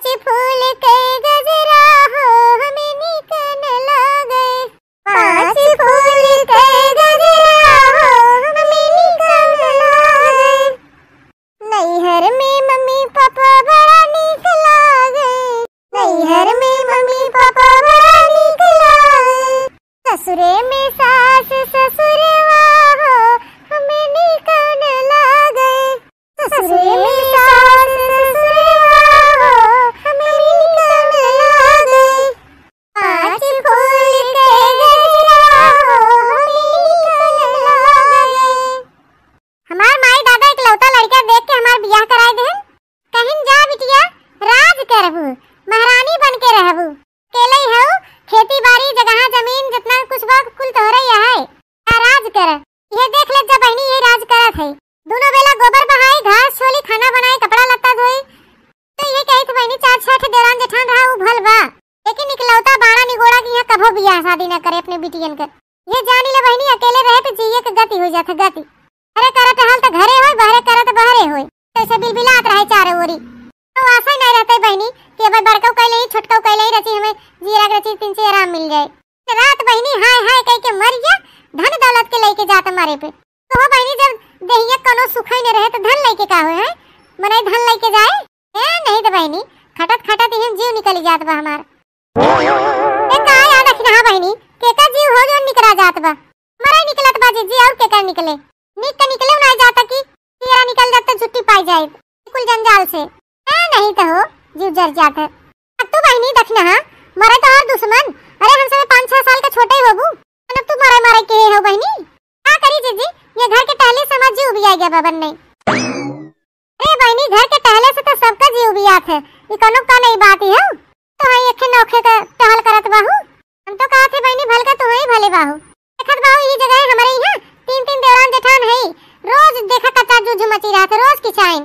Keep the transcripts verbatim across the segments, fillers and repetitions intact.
पाँच फूल के गजरा हो हमें नीक न लागे। पाँच फूल के गजरा हो हमें नीक न लागे। नैहर में मम्मी पापा बड़ा नीक लागे। नैहर में मम्मी पापा बड़ा नीक लागे। ससुरे में सास ससुरवा हो हमें नीक न लागे। ससुरे में सास ससुरवा हो हमें नीक न लागे। पाँच फूल के गजरा हो हमें नीक न लागे। हमार माई दादा इकलौता लड़का देख के हमार बियाह कराए देहन। कहिन, "जा बिटिया, राज करबू, महारानी बन के रहबू। अकेले ही हऊ, खेती बाड़ी, जगहा जमीन, जितना कुछ बा, कुल तोहरे ही है। आ राज कर।" ये देख ले जा बहिनी, ये राज करत है। दोनों बेला गोबर बहाई, घास छोली, खाना बनाई, कपड़ा लत्ता धोई। तो ये कही थे बहिनी, चार छह ठे देवरान जेठान रहा, उ भल बा। लेकिन इकलौता बाड़ा निगोड़ा कि यहाँ कभो बियाह शादी ना करे अपने बिटियन के। ये जानी ले बहिनी, अकेले रहे तो जिए के गति हो जात है, गति। अरे करत हल तो घरे होय, बहरे करत बहरे होय, तो ऐसे बिलबिलात रहे चारों ओरी। तो आशा ही नहीं रहते बहिनी कि अब बड़कऊ कैले ही, छोटकऊ कैले ही रची, हमें जियरा के रची तीन से आराम मिल जाए। रात बहिनी हाय हाय कह के मर गया, धन दौलत के लेके जात मारे पे। तो हो बहिनी, जब देहिया कोनो सुखाई नहीं रहे तो धन लेके का होए है? मनई धन लेके जाए? ए, नहीं तो बहिनी, खटत खटत इहन जीव निकल जात बा हमार। ए, का याद रखना है बहिनी, केकर जीव हो जो निकला जात बा? मरे निकलत बा जीजी, और केकर निकले? निक के निकले ना जाता कि तेरा निकल जात तो छुट्टी पाई जाए कुल जंजाल से। ए, नहीं तो हो, जीव जर जात है। अब तू बहिनी दखना, मरे तो हर दुश्मन। अरे, हमसे पाँच छह साल का छोटे ही होबू, मतलब तू मरे मरे के हो बहिनी। का करी जीजी, ये घर के टहले से हमार जीव उबिया गया बबन नहीं। अरे बहिनी, घर के टहले से तो सबका जीव उबियात है, ये कोनो का नहीं बात ही है। तो है एक नौखे का टहल करत बाहू। हम तो कहा थे बहिनी, भल का तू ही भले बाहू। देखत बाहू, ये जगह है हमारे यहाँ, तीन तीन देवरान जेठान है, रोज देखा कच्चा जूझ मची रहा था, रोज किचाइन।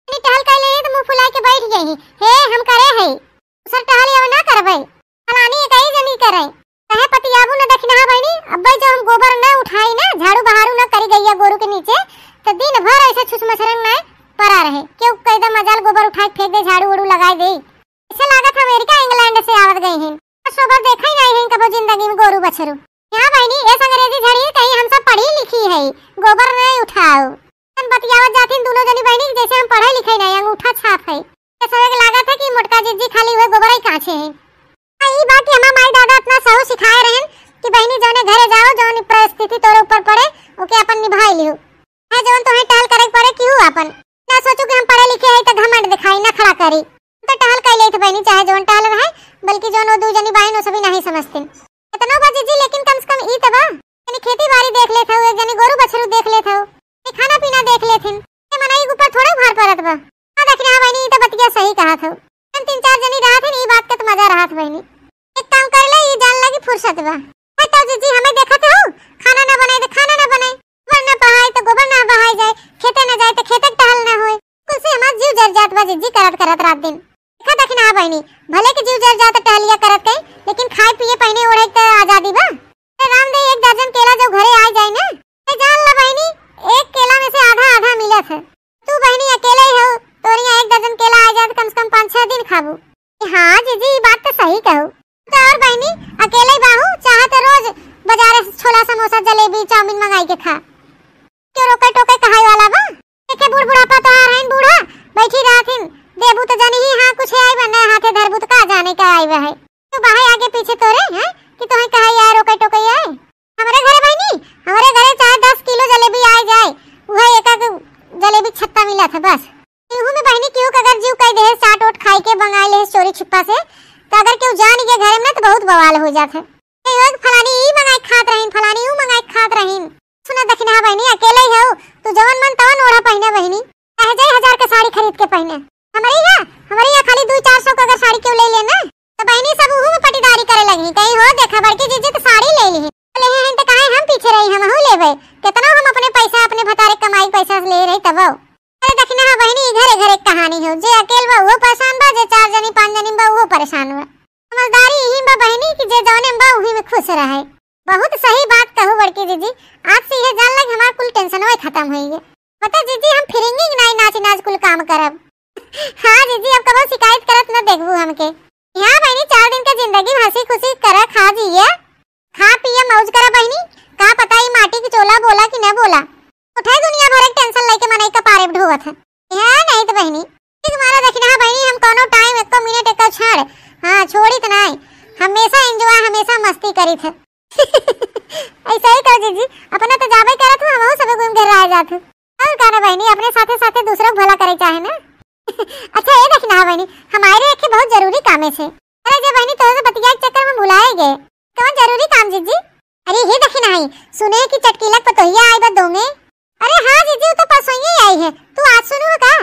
बहिनी टहल कर ले तो मुंह फुला के बैठ गई, "हे, हम करे है।" दूसर टहल अब ना करबे, फलानी एक ही जनी करे। कहे पतियाबू न दखिनहा बहिनी, अब्बे जो हम गोबर न उठाई ना, झाड़ू बहारू न करी गइया गोरू के नीचे, तो दिन भर ऐसे छुछ मच्छरन में परा रहे। केहू कह दे मजाल गोबर उठाए फेंक दे, झाड़ू उड़ू लगाए दे। ऐसे लागत अमेरिका इंग्लैंड से आवत गई हैं। सोबर देखा ही नहीं है कबो जिंदगी में गोरू बछरू। यहाँ बहिनी, ऐस अंग्रेजी झड़ी कहीं हम सब पढ़ी लिखी है, गोबर नहीं उठाओ। तन बतियावत जाथिन दोनों जनी बहिनी, जैसे हम पढ़े लिखे नहीं, अंगूठा छाप है। ये सब एक लागत है कि मोटका जिज्जी खाली हुए गोबर ही कांचे हैं। आ, ई बा कि हमार माई दादा इतना सहू सिखाए रहन कि बहिनी जौने घरे जाओ, जौन परिस्थिति तोरे ऊपर पड़े, ओके अपन निभाई लियो। है जौन तोहे टहल करे के पड़े, किहू अपन ना सोचू कि हम पढ़े लिखे हई त घमंड दिखाई, नखड़ा करी। तो टहल कर लेत बहिनी, चाहे जौन टहल रहे, बल्कि जौन वो दू जनी बाइन, वो सभी नहीं समझतिन। इतना बा जीजी, लेकिन कम से कम ई त बा, जनी खेती बाड़ी देख लेत हऊ, एक जनी गोरू बछरू देख लेत हऊ, एक खाना पीना देख लेथिन। ये मनई के ऊपर थोड़े भार पड़त बा। हाँ, दखिनहा बहिनी, ई त बतिया सही कहत हऊ। हम तीन चार जनी रहत हन, ई बात के त मजा रहत बहिनी। एक काम कर ले, ई जान लगी फुर्सत बा। हटो जीजी, हमें देखत हऊ, खाना ना बनाई त खाना ना बनाई, गोबर ना बहाई त गोबर ना बहाई जाए, खेते ना जाए त खेते के टहल ना होए। कुल से हमार जीव जर जात बा जीजी, करत करत रात दिन। देखा दखिनहा बहिनी, भले के जीव जर जात टहलिया करत कहीं, लेकिन खाए पिए पहने ओढ़े के त आजादी बा। ए राम दे, एक दर्जन केला जब घरे आ जाए ना, ए जान ला बहिनी, एक केला में से आधा आधा मिलत है। तू बहिनी अकेले ही हो, तोरिया एक दर्जन केला आ जाए तो कम से कम पाँच छह दिन खाबू। ए हाँ जीजी, ई बात तो सही कहू। तो और बहिनी, अकेले ही बाहू, चाहे तो रोज बाजारे से छोला समोसा जलेबी चाउमीन मंगाई के खा। क्यों रोके टोके कहाई वाला बा? देखे बूढ़ बुढ़ापा तोहार हईन बूढ़ा, बैठी रहथिन, देबू तो जनी ही हाँ कुछ आई बा, न हाथे धरबू तो का जाने का आई बा है। तो बाहे आगे पीछे तोरे हैं कि तोहे कहा यार रोके टोके आए। हमरे घरे बहिनी, हमरे घरे चाहे दस किलो जलेबी आए जाए, उहे एक एक जलेबी छत्ता मिलत है बस। इहू में बहिनी केहू के अगर जीव कह दे चाट ओट खाई के बंगाई ले चोरी छुपा से, तो अगर केहू जान गया घरे में ना तो बहुत बवाल हो जात है। ए, ओए फलानी ई मंगाई खात रहीन, फलानी ऊ मंगाई खात रहीन। सुना दखिनहा बहिनी, अकेले ही हऊ, तू जवन मन तवन ओढ़ा पहिने बहिनी, चाहे जाई हजार के साड़ी खरीद के पहिने। हमरे यहाँ, हमरे यहाँ खाली दू चार सौ के अगर साड़ी केहू ले ले ना, तो बहिनी सब उहू में पटीदारी करे लगी, कहीं हो देखा बड़की जीजी तो साड़ी ले ली, ले हैं तो काहे हम पीछे रही, हमहू लेबे। कितना हम अपने पैसा, अपने भतारे कमाई पैसा से ले रही तब। अरे दखिनहा बहिनी, ई घरे घरे के कहानी हो, जे अकेल बा उहो परेशान बा, जे चार जनी पाँच जनी बा उहो परेशान बा। समझदारी यही बा बहिनी कि जे जौने में बा उही में खुश रहे। बहुत सही बात कहू बड़की जीजी, आज से ये जान लग हमार कुल टेंशन वही खत्म होई है। बता जीजी, हम फिरेंगे कि नाई नाच नाच कुल काम करब। हाँ जीजी, अब कबो शिकायत करत न देखबू हमके। हाँ बहिनी, चार दिन के जिंदगी हँसी खुशी करा, खा जिया, खा पिया, मौज करा बहिनी। का पता ई माटी के चोला बोला कि न बोला। उठाई दुनिया भर के tension लेके मनई कपारे ढोवत है। हाँ नहीं तो बहिनी, ठीक मारा दखिनहा बहिनी, हम कौनो time, एको मिनट, एको क्षण, हाँ, छोड़ी तो नहीं, हमेशा enjoy, हमेशा मस्ती करी थे। ऐसा ही कहो जीजी, अपना तो जाबे करत हो, हमहू सबे घूम के रह जात हो। और का ना बहिनी, अपने साथे साथे दूसरों को भला करे चाहे ना। अच्छा ये दखिनहा बहिनी, हमारे एक बहुत जरूरी कामे छे। अरे जे बहिनी, तोहसे बतिया के चक्कर में भुलाए गए। कौन जरूरी काम जीजी? अरे हे दखिनहा, सुने कि चटकीला के पतोहिया आई बा दोंगे। अरे हाँ जीजी, वो तो परसोइये आई है, तू आज सुनू का?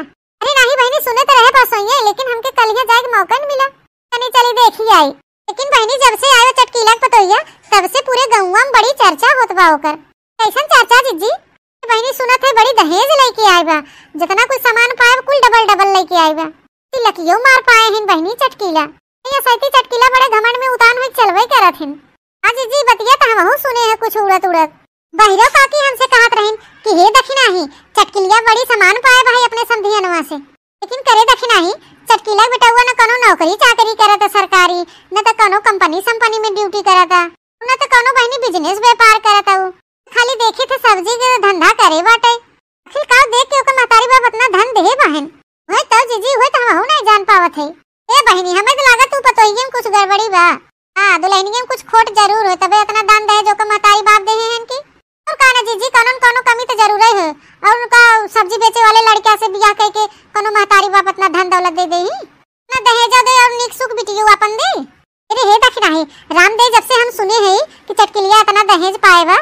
अरे नहीं बहिनी, सुने तो रहे परसोइये, लेकिन हमके कलिया जाए के मौका न मिला। तनी चली देखी आई। लेकिन बहिनी, जब से आयो चटकीला के पतोहिया, तब से पूरे गौवा में बड़ी चर्चा होत बा ओकर। कैसन चर्चा जीजी? बहिनी, सुनत है बड़ी दहेज लेके आए बा, जितना कुछ सामान पाए कुल double double लेके आए बा। तिलकियो मार पाए हिन बहिनी चटकीला। ये सैती चटकीला बड़े घमंड में उतान हुई चलवे करत हिन। हाँ जीजी, बतिया तो हमहू सुने हैं कुछ उड़त उड़त। बहिरो काकी हमसे कहत रहिन कि हे दखिनहा, चटकिलिया बड़ी सामान पाए भाई अपने समधियनवा से। लेकिन करे दखिनहा, चटकीला बेटउआ न कौनो नौकरी चाकरी करत सरकारी, न त कौनो company सम्पनी में duty करत, न त कौनो बहिनी business व्यापार करत हऊ। खाली देखे थे सब्जी के धंधा करे बाटे। आखिर का देख के ओकर महतारी बाप इतना धन देहे बहिन? वही तो जीजी, वही तो हमहू नहीं जान पावत है। ए बहिनी, हमें तो लागत तू पतोहिए में कुछ गड़बड़ी बा। हाँ, दुल्हनिया में कुछ खोट जरूर हो, तबे इतना दान दहेज ओकर महतारी बाप देहे हैं कि। और का ना जीजी, कौनो न कौनो कमी तो जरूर है। और उनका सब्जी बेचे वाले लड़का से बियाह करके कौनो महतारी बाप इतना धन दौलत दे दे ही? ना दहेजा दे और नीक सुख बिटियो अपन दे। अरे हे दखिनहा, राम दे, जब से हम सुने हैं कि चटकिलिया इतना दहेज पाए बा,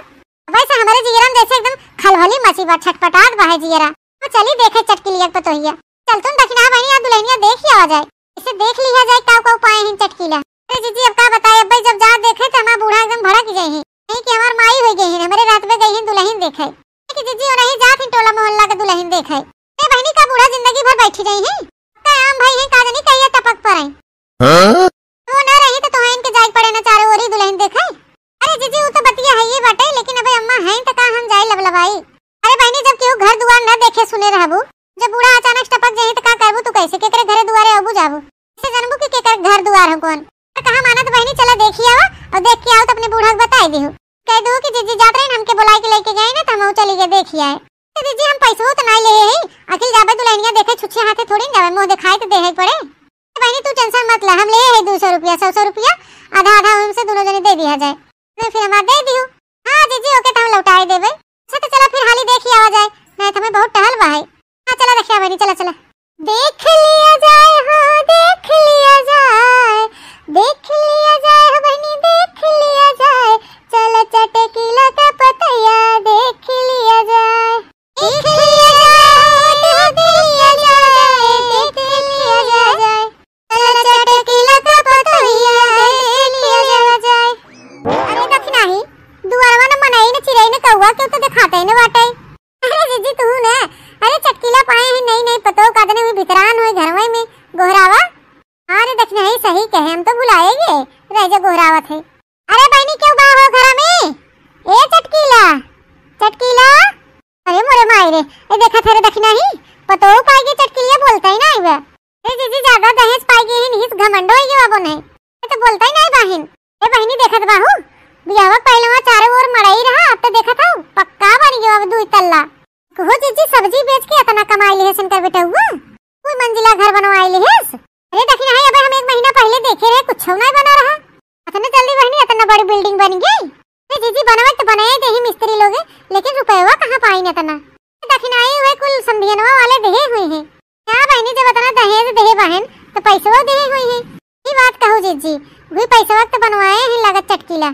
वैसे हमारे जियरा में जैसे एकदम खलबली मची बा, छटपटात बा है जियरा। तो चली देखे चटकिलिया के पतोहिया। चल तुम दखिनहा बहिनी, आ दुल्हनिया देख ही आवा जाए, इसे देख लिया जाए का का पाए हैं चटकीला। अरे जीजी, अब का बताए, अब भाई जब जा देखे तो हमारा बूढ़ा एकदम भड़क गए हैं, नहीं कि हमार माई हो गई है, हमारे रात में गई है दुल्हन देखे। कि जीजी, और नहीं जात ही टोला मोहल्ला के दुल्हन देखे। ए बहिनी, का बूढ़ा जिंदगी भर बैठी रही है? का आम भाई है, का जानी कहिया टपक पर आई। हाँ? वो ना रही तो तोहन इनके जाए पड़े ना चारों ओरी दुल्हन देखे। अरे जीजी, वो तो बतिया है ये बाटे, लेकिन अबे अम्मा हैं तो का हम जाए लबलबाई? अरे बहिनी, जब केहू घर दुआर ना देखे सुने रहबू, जब बूढ़ा अचानक टपक जाही तो का करबू तू? कैसे केकरे घरे दुआरे अबू जाबू? कैसे जानबू कि केकर घर दुआर हो कौन? तो कहा मानत बहिनी, चला देखी आवा और देख के आओ तो अपने बूढ़ा के बताई दिहू। कह दू कि जीजी जात रही, हमके बुलाई के लेके गई ना, तो हम चली गए देखी आए। तो जीजी, हम पैसो तो नहीं ले ही, अखिल जाबे दुल्हनिया देखे, छुच्छे हाथे थोड़ी न जाबे, मुंह दिखाए तो देहे पड़े। तो बहिनी तू tension मत ले, हम ले है दो सौ रुपया, सौ सौ रुपया, आधा आधा उनसे दोनों जने दे दिया जाए। तो फिर हमार दे दियो। हाँ जीजी, ओके तो हम लौटाए देबे। अच्छा तो चला फिर हाली देखी आवा जाए, नहीं तो हमें बहुत टहल बा है। हाँ चला देखिया बहिनी, चला चला। देख लिया जाए, हाँ देख लिया जाए, देख लिया जाए हो बहिनी, देख लिया जाए, चल चटकीला का पतैया देख लिया जाए। देख लिया जाए, देख लिया जाए, देख लिया जाए। चल चटकीला का पतोहिया देख लिया जाए। अरे दखिनहा, दुआरवा न मनई न चिरई न कौआ, केहू तो देखाते न बाटे। अरे जीजी तू न, अरे चटकीला पाए हैं नई नई पतोह, का जाने हुई बितरान हुई घरवे में गोहरावा। अरे दखिनहा सही कहे, हम तो भुलाए गए, रह जा गोहरावत है। अरे बहिनी, केहू बा हो घर में? ए चटकीला, चटकीला। अरे मोरे माई रे, ए देखा थे रे दखिनहा, पतोह पाई के चटकीलिया बोलता ही नहीं बा। ए जीजी, ज्यादा दहेज पाई के ही नहीं घमंड होई गवा बने। ए तो बोलता ही नहीं बाहिन। ए बहिनी देखत बाहू, बियाह के पहले वहाँ चारों ओर मड़ई रहा, अब तो देखत हूँ पक्का बन गया अब दुई तल्ला। कहो जीजी, सब्जी बेच के इतना कमाई ले है सिनकर बेटा हुआ, कोई मंजिला घर बनवाई ले है। अरे दखिनहा, अबे हम एक महीना पहले देखे रहे, कुछ नहीं बना रहा। इतने जल्दी बहिनी इतना बड़ी building बन गई? ए जीजी, बनवे तो बनाए दे ही मिस्त्री लोग, लेकिन रुपयवा कहाँ पाइन इतना? दखिनहा हुए कुल समधियनवा वाले देहे हुए हैं। क्या बहिनी, जब इतना दहेज देहे बहन तो पैसवा देहे हुए हैं। ये बात कहू जीजी, वही पैसवा तो बनवाए हैं लागत चटकीला।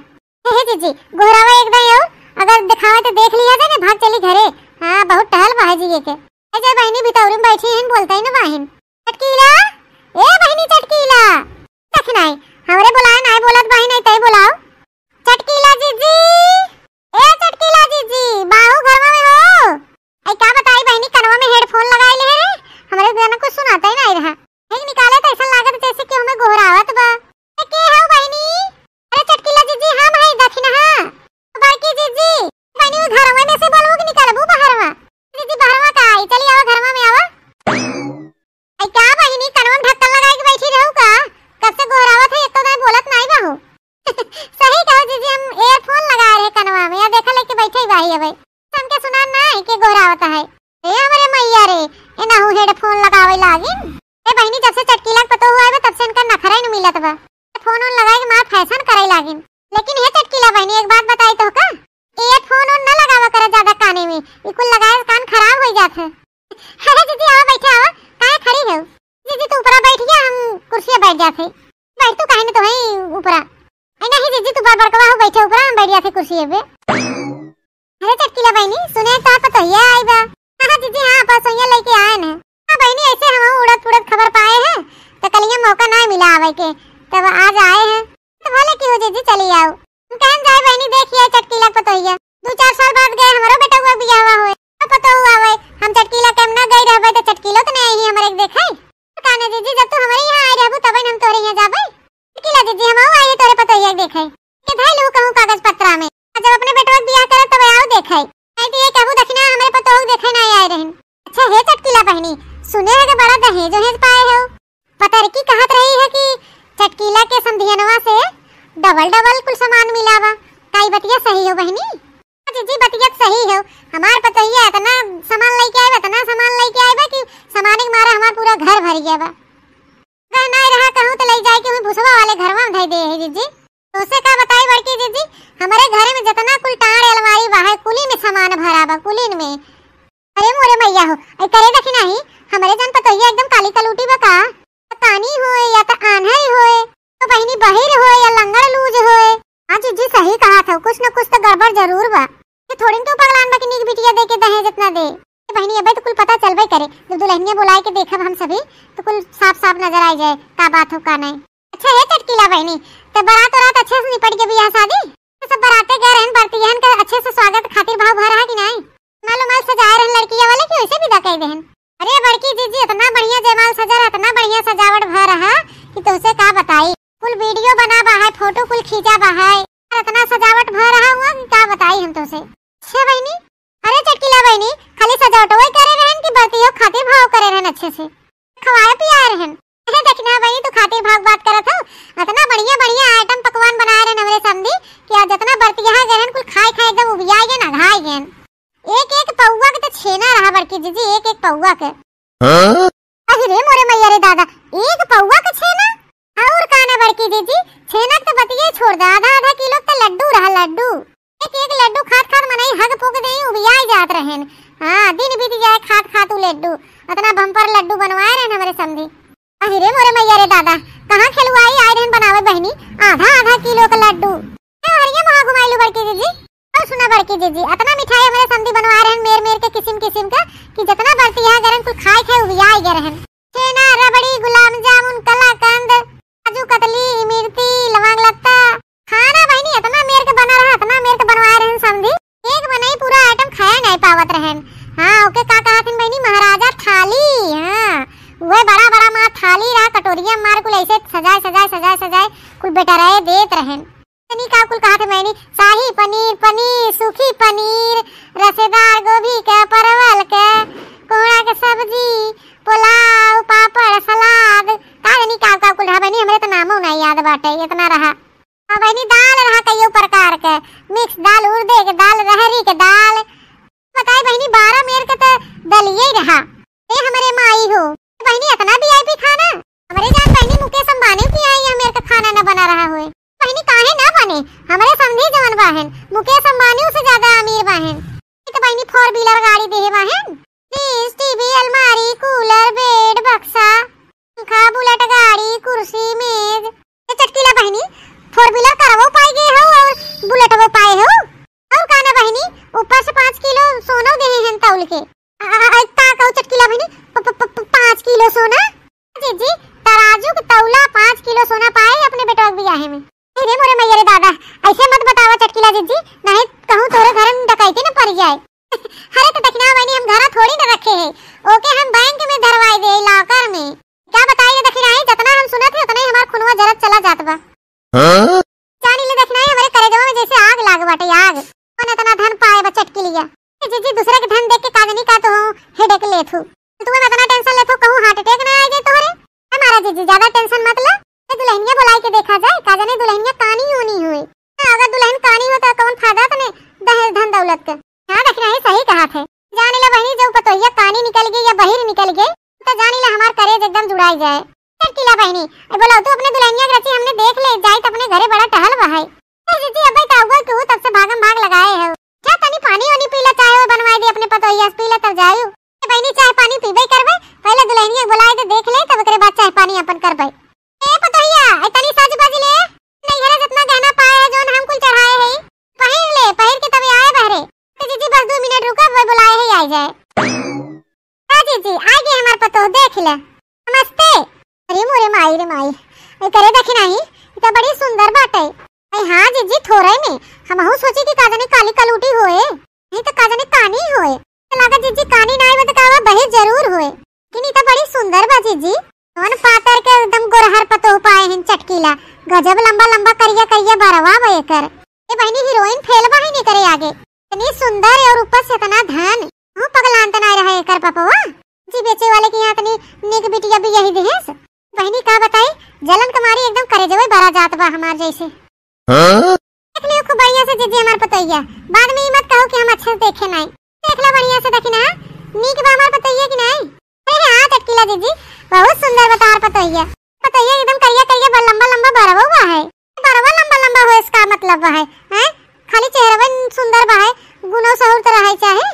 हे जीजी, गोहरावा एक दाई और, अगर दिखावे तो देख लिया जाए ना, भाग चली घरे। हाँ, बहुत टहल बा है जी के। ए जे बहिनी भितौरी में बैठी हैं, बोलता ही ना बाहिन। चटकीला, ए बहिनी चटकीला। दखिनहा, हमरे बुलाए ना बोलत बाहिन, नहीं तई बुलाओ। चटकीला जीजी, ए चटकीला जीजी, बाहू घरवा में हो? आई का बताई बहिनी, कनवा में headphone लगाई ले रे, हमरे गाना कुछ सुनाता ही नहीं रहा। एक निकाले तो ऐसा लागत जैसे कि हमें गोहरावत बा। ए, के हऊ बहिनी? अरे चटकीला जीजी, हम है दखिनहा। बड़की जीजी, बहिनी वो घरवा में से बोलबू कि निकालबू बहरवा? जीजी बहरवा का आई, चली आवा घरवा में आवा। आई जब से चटकीला के पतोहू आए बा, तब से इनका नखरा ही न मिलत बा। फोन ओन लगाए के मार फैशन करे लागिन। लेकिन हे चटकीला बहिनी, एक बात बताई तोहका, ये फोन ओन न लगावा करे ज्यादा काने में, ये कुल लगाए से कान खराब हो जात है। अरे जीजी, आवा, बैठा, आवा, काहे खड़ी हो? जीजी, तू ऊपरा बैठ गया, हम कुर्सी पे बैठ जाते। बैठ तू, काहे न तो है ऊपरा। ए नहीं जीजी, तू बड़ बड़कवा हो, बैठे ऊपरा, हम बैठ जाते कुर्सी पे। अरे चटकीला बहिनी, सुने तो पतोहिया आई बा। हाँ, हाँ जीजी, हाँ, पतोहिया लेके आए न। हाँ बहिनी, ऐसे हम उड़त उड़त खबर पाए हैं, तो कलिया मौका ना मिला आवे के, तब आज आए हैं। तो भले की हो जीजी, चली आओ। हम कहन जाए बहिनी, देखिए चटकीला पतोहिया, दो चार साल बाद गए हमरो बेटवा बियाहवा होए, तो पतोहू आवे, हम चटकीला के हम ना गई रहबे, तो चटकीलो तो नहीं आई हमरे के देखे। काने जीजी, जब तू हमरे यहाँ आए रहबू, तबे न हम तोरे यहाँ जाबे। चटकीला जीजी, हम आए हैं तोरे पतोहिया के देखे। के धइलू कहूँ कागज पत्रा में। आ जब अपने बेटवा के बियाह करब, तब आओ देखे। नहीं तो ये कहबू दखिना हमरे पतोहू के देखे ना आए रहन। अच्छा हे चटकीला बहिनी, सुने है कि बड़ा दहेज ओहेज पाए हो। पतरकी कहत रही है कि चटकीला के समधियनवा से डबल डबल कुल सामान मिला बा। का ई बतिया सही हो बहिनी? हाँ जीजी, बतिया तो सही हो। हमार पतोहिया इतना सामान लेके आए बा, इतना सामान लेके आए बा कि सामान के मारे हमार पूरा घर भर गया बा। अगर ना रहा कहूँ तो ले जाए के वहीं भुसवा वाले घरवा में धई दे है जीजी। तोसे का बताई बड़की जीजी, हमरे घरे में जितना कुल टांड़ अलमारी बा है, कुली में सामान भरा बा, कुलीन में। अरे मोरे मैया हो, ऐ करे देखी नाही, हमरे जन पतोहिया एकदम काली कलूटी बा का? कानी होए या त आन्हर होए, तो बहिनी बहिर होए या लंगड़ लूज होए। हाँ जीजी, सही कहा था, कुछ न कुछ तो गड़बड़ जरूर बा। ये थोड़ी न क्यों पगलान बा कि नीक बिटिया दे के दहेज इतना दे। ए बहिनी, अबे तो कुल पता चलबे करे, जब दुल्हनिया बुलाए के देखब हम सभी, तो कुल साफ साफ नजर आ जाए का बात हो का नहीं। अच्छा हे चटकीला बहिनी, तो बारात वारात अच्छे से निपट के बियाह शादी? तो सब बाराते गए रहन, बरतियन के अच्छे से स्वागत खातिर भाव भर रहा कि नहीं? मालो माल सजाए रहन लड़किया वाले कि वैसे विदा कर देहन? अरे बड़की जीजी, इतना बढ़िया जयमाल सजा रहा, इतना बढ़िया सजावट भर रहा कि तुमसे का बताई। कुल वीडियो बना बा है, फोटो कुल खींचा बा है, और इतना सजावट भर रहा हुआ कि का बताई हम तुमसे। अच्छा बहिनी, अरे चटकीला बहिनी, खाली सजावटो ही करे रहन कि बरतियो खातिर भाव करे रहन अच्छे से? खवाए पियाए रहन। अरे देखना बहिनी, तू खातिर भाव बात करत हो, इतना बढ़िया बढ़िया आइटम पकवान बनाए रहन हमरे समधी कि आज जितना बरतिया गए रहन, कुल खाए खाए एकदम उबिया गए ना, घाय गए। एक एक पौवा के तो छेना रहा बड़की जीजी, एक एक पौवा के। हाँ? अरे रे मोरे मैया रे दादा, एक पौवा के छेना? और का ना बड़की जीजी, छेना के तो बतिये छोड़ दे, आधा आधा किलो के तो लड्डू रहा, लड्डू। एक एक लड्डू खात खात मनई हग फूक दे, उबियाई जात रहन। हाँ, दिन बीत जाए खात खात उ लड्डू। इतना बम्पर लड्डू बनवाए रहन हमरे समधी। अरे रे मोरे मैया रे दादा, कहाँ खेलुआई आए रहन बनावे बहिनी, आधा आधा किलो के लड्डू। ए, हरिया मुहा घुमाइलू बड़की जीजी। और सुना बड़की जीजी, इतना मिठाई हमरे समधी बनवाए रहन मेर मेर के किसिम किसिम का, कि जितना बरतिया गए रहन कुल खाए खाए उबियाई गए रहन। छेना, रबड़ी, गुलाब जामुन, कलाकंद, काजू कतली, इमरती, लवांग लत्ता। खाना बहिनी इतना मेर के बना रहा, इतना मेर के बनवाए रहन समधी। एक मनई पूरा आइटम खाया नहीं पावत रहन। हाँ, ओके का कहत हन बहिनी, महाराजा थाली। हाँ, उहे बड़ा बड़ा माँ थाली रहा, कटोरिया मार कुल ऐसे सजाए सजाए सजाए सजाए कुल बेटराए देत रहन। तनी का कुल कहत है मैंने, शाही पनीर, पनीर, सूखी पनीर, रसेदार गोभी के, परवल के, कोहड़ा के सब्जी, पुलाव, पापड़, सलाद, का जानी का का कुल रहा बहिनी, हमरे तो नामो ना याद बाटे, इतना रहा। हाँ बहिनी, दाल रहा कईयो प्रकार के, मिक्स दाल, उड़दे के दाल, रहरी के दाल, बताई बहिनी, बारह मेर के तो दलिये रहा। ए हमरे माई हो, बहिनी इतना वीआईपी खाना? हमरे जान बहिनी मुकेश अंबानी की आई है, मेर के खाना न बना रहा होए। बहिनी काहे ना बने? हमरे समधी जवन बाहेन, मुकेश अंबानी से ज्यादा अमीर बाहेन। ई तो बहिनी फोर व्हीलर गाड़ी देहे बाहेन। फ्रिज, टीवी, अलमारी, कूलर, बेड, बक्सा, पंखा, बुलेट गाड़ी, कुर्सी, मेज। ए चटकीला बहिनी, फोर व्हीलर करवो पाई गए हो और बुलेटवो पाए हो। और का ना बहिनी, ऊपर से पाँच किलो सोनो देहे हैं तौल के। आ, आ, आ, का कहू चटकीला बहिनी, प-, प-, प-, प-, पाँच किलो सोना? जीजी, तराजू के तौला पाँच किलो सोना पाए अपने बेटवा के बियाहे में। अरे मोरे मैया रे दादा, ऐसे मत बतावा चटकीला जीजी, नहीं कहूँ तोरे घर में डकैती न पड़ जाए। अरे तो दखिना बहिनी हम घरा थोड़ी न रखे हैं, ओके हम बैंक में धरवाई दे, लॉकर में। क्या बताई रे दखिना, जितना हम सुनत है उतना ही हमार खूनवा जरत चला जात बा। हाँ? जानी ले दखिना, हमरे करेजवा में जैसे आग लाग बाटे, आग। कौन इतना धन पाए बा चटकीलिया? ए जीजी, दूसरे के धन देख के का जानी का तो हेडेक लेत हूँ। तू में इतना टेंशन लेत हो, कहूँ हार्ट अटैक ना आ जाए तोहरे। ए मारा जीजी, ज्यादा टेंशन मत ले। ए दुल्हनिया बुलाई के देखा जाए, का जाने दुल्हनिया कानी होनी हुए। हाँ, अगर दुल्हन कानी हो तो कौन फायदा तने दहेज धन दौलत के। हाँ दखिना, ही सही कहा थे। जानी ले बहिनी, जब पतोहिया कानी निकल गई या बहिर निकल गई, तो जानी ले हमार करेज एकदम जुड़ाई जाए। चटकीला बहिनी, ए बोला, तू अपने दुल्हनिया के रची हमने देख ले, जाई त अपने घरे बड़ा टहल बहाई। ए जीजी, अबे त अउआ केहू तब से भागम भाग लगाए हो। जा तनी पानी ओनी पीला, चाहे वो बनवाई दे अपने पतोहिया से, पीला तब जायू। ए बहिनी, चाय पानी पीबे करबे, पहले दुल्हनिया के बुलाए दे, देख ले, तब ओकरे बाद चाय पानी अपन करबे। ए पतोहिया, ए तनी सज बज ले, नैहरे जितना गहना पाए है, जौन हम कुल चढ़ाए है, पहिर ले, पहिर के तबे आए बहरे। ए जीजी, बस दो मिनट रुका, वो बुलाए है, आ जाए। हाँ जीजी, आ गए हमार पतोह, देख ले। नमस्ते। अरे मोरे माई रे माई, ए करे देखी नाही, ई त बड़ी सुंदर बाटे। अरे हाँ जीजी, थोड़े में हमहू सोची कि का जाने काली कलूटी होए, नहीं तो का जाने कानी होए। तो लागत जीजी कानी नाही बा त का बा, बहिर जरूर होए। लेकिन ई त बड़ी सुंदर बा जीजी। कौन पातर के एकदम गोरहर पतोह पाए हैं चटकीला, गजब लंबा लंबा करिया करिया बरवा बा एकर। ए बहिनी, हीरोइन फेल बा ही नहीं करे आगे। इतनी सुंदर और ऊपर से इतना धन, हूँ पगलान त ना रहा एकर पपवा। जी बेचे वाले के यहाँ इतनी नीक बिटिया भी यही देहेस। बहिनी का बताई, जलन के मारी एकदम करेजवे बरा जात बा हमार जैसे। हाँ? देख लियो खूब बढ़िया से जीजी हमार पतोहिया, बाद में ई मत कहो कि हम अच्छे से देखे नाई। देख लो बढ़िया से, देखी ना, नीक बा हमार पतोहिया कि नाई? अरे हाँ चटकीला जीजी, बहुत सुंदर बा तोहार पतोहिया। पतोहिया एकदम करिया करिया बा, लंबा लंबा बरवा हुआ है। बरवा लंबा लंबा हो, इसका मतलब बा है, हैं? खाली चेहरवन सुंदर बा है, गुनो सहूर त रहे चाहे।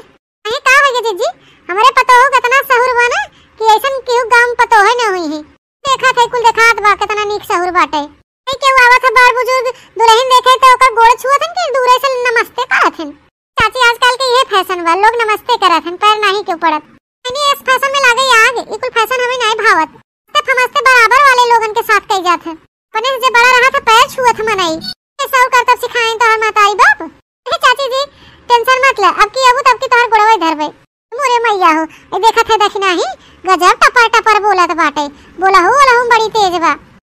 अरे का हो गया जीजी, हमरे पतोह के इतना सहूर बा ना कि ऐसन केहू गाँव में पतोह ना हुई है। देखत है कुल देखात बा कितना नीक सहूर बाटे। नहीं केहू आवत है बड़ बुजुर्ग दुल्हन देखे तो ओकर गोड़ छुअत हन कि दूरे से नमस्ते करत हन। चाची आजकल के ये फैशन बा, लोग नमस्ते करत हन, पैर नाही केहू पड़त। यानी इस फैशन में लागे आग, ई कुल फैशन हमें नाही भावत। तब हम हंसते बराबर वाले लोगन के साथ कही जात है। अपने से जे बड़ा रहा था पैर छुअत हम नहीं। ये सहूर करतब सिखाएं तोहर महतारी बाप। हे चाची जी, टेंशन मत ले, अब की अबू तब की तोहर गोड़वे धरबे। मोरे मैया हो, ए देखत है देखी नाही, गजब टपर टपर बोलत बाटे। बोला हो, बोला हो, बड़ी तेज बा।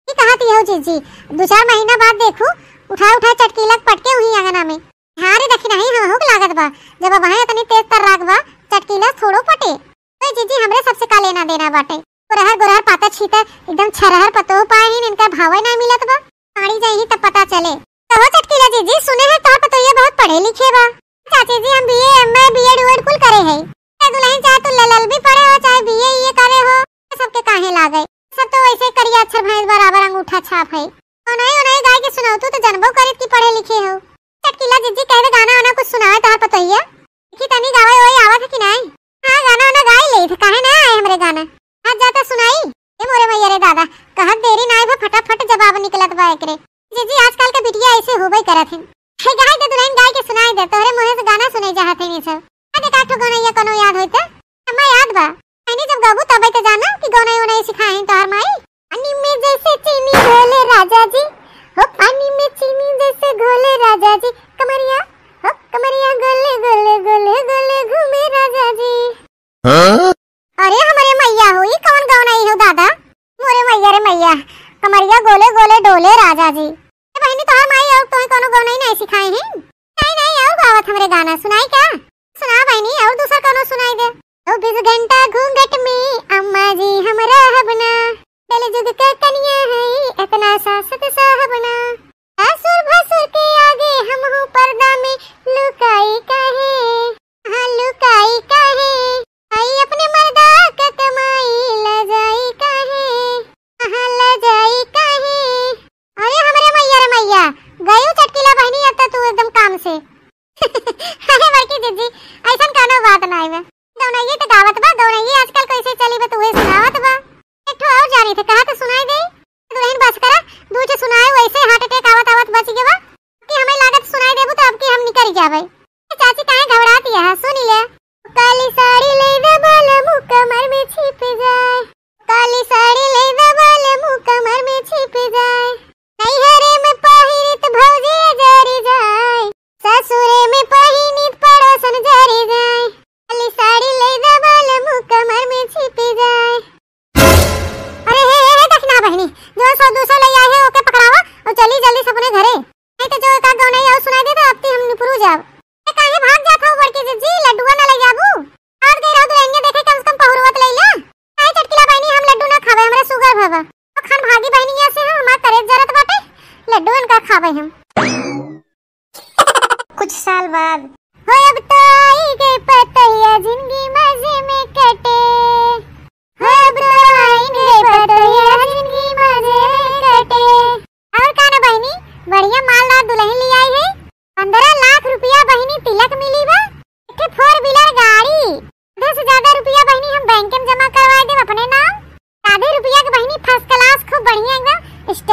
ई कहत हो जीजी, दो चार महीना बाद देखू, उठा उठा चटकीला के पटके हुई अंगना में। हाँ रे देखी नाही, हमहू के लागत बा, जब अब वहाँ इतनी तेज तर्राक बा, चटकीला थोड़ो पटे। ओए जीजी, हमरे सबसे का लेना देना बाटे? गोरहर गोरहर पाता छीता एकदम छरहर पतोह पाए ही, इनका भावे ना मिलत बा। पानी जाई ही तब पता चले। कहो चटकीला जीजी, सुने है तोहर पतोहिया बहुत पढ़े लिखे बा। चाची जी, हम बीए, एमए, बीएड, उएड कुल करे है। चाहे दुल्हन, चाहे तू ललल भी पढ़े हो, चाहे बीए, ये करे हो, ये सबके काहे लागे? सब तो वैसे करिया अक्षर भैंस बराबर अंगूठा छाप है। ओनाई ओनाई गाय के सुनाओ, तू तो जनबो करित की पढ़े लिखे हो। चटकीला जीजी, कह दे गाना वाना कुछ सुनावे तोहर पतोहिया। देखी तनी गावे ओए आवत है कि नाई? हाँ, गाना वाना गाई लेत, काहे ना आए हमरे गाना। आज जाता सुनाई। ए मोरे मैया रे दादा, कहत देरी नाई भा फटाफट जवाब निकलत बा एकरे। जीजी, आजकल के बिटिया ऐसे होबे करत हैं। हे गाय दे दुल्हन गाय के सुनाई दे, तोहरे मुँहे से गाना सुने चाहत हैं ये सब। आ देख, आठ ठो गौनैया कोनो याद होई त? हमें याद बा। मैंने जब गाबू तबे तो जाना कि गौनई उनई सिखाए हैं तोहर माई। पानी में जैसे चीनी घोले राजा जी, हो पानी में चीनी जैसे घोले राजा जी, कमरिया, हो कमरिया गोले गोले गोले गोले घूमे राजा जी। हाँ? अरे हमरे मैया हो, ई कौन गौनई हो दादा? मोरे मैया रे मैया, कमरिया गोले गोले डोले राजा जी। ए बहिनी, तोहार माई और तोहे कोनो गौनई नहीं सिखाए हैं? नहीं, नहीं, और गावत हमरे गाना सुनाई क्या? सुना बहिनी, और दूसर कोनो सुनाई दे। ओ बीस घंटा घूंघट में अम्मा जी हम रहब ना, कलजुग के कनिया है इतना सासत सहब ना। ससुर भसुर के आगे हमहू पर्दा में लुकाई काहे, हाँ लुकाई काहे, आई अपने मर्दा के कमाई लजाई काहे, हाँ लजाई काहे। अरे हमरे मैया रे मैया, गयू चटकीला बहिनी, अब तो तू एकदम काम से। अरे बड़की जीजी, ऐसन कोनो बात नाई बा। गौनैये त गावत बा, गौनैये आजकल कैसे चली बा, त उहे सुनावत बा। एक ठो और जानी थे, कहा त सुनाई दे। दुल्हन बस करा, दू ठे सुनाए वैसे heart attack आवत आवत बच गवा। कि हमें लागत सुनाई देबू त अब की हम निकल जाबे। ए चाची काहे घबरात यह, सुनी ले। काली साड़ी ले दे बालमू कमर में छिप जाए। काली साड़ी ले दे बालमू कमर में छिप जाए। नैहरे में पहिरित भौजी जरी जाए। ससुरे में पहिनित पड़ोसन जरी जाए। काली साड़ी ले दे बालमू कमर में छिप जाए। अरे हे, हे, हे, दखिना बहिनी, जो सौ दो सौ ले आए हैं, ओके पकड़ावा और चली जल्दी से अपने घरे। नहीं तो जो एक आध गौनई और सुनाई दे तो अब ती हम निपुरु जाब। ए, काहे भाग जात हो बड़की जीजी, लड्डुआ ना ले जाबू? आज गए रहो दुल्हनिया देखे, कम से कम पहुरुआ त ले ला। काहे चटकीला बहिनी, हम लड्डू ना खावे, हमरा sugar भवा। अखन भागी बहिनी यहाँ से हम, हमार करेज जरत बाटे, लड्डू इनका खावे हम। कुछ साल बाद। हो अब तो आई गए पतोहिया, जिंदगी मजे में कटे। हो अब तो आई गए पतोहिया, जिंदगी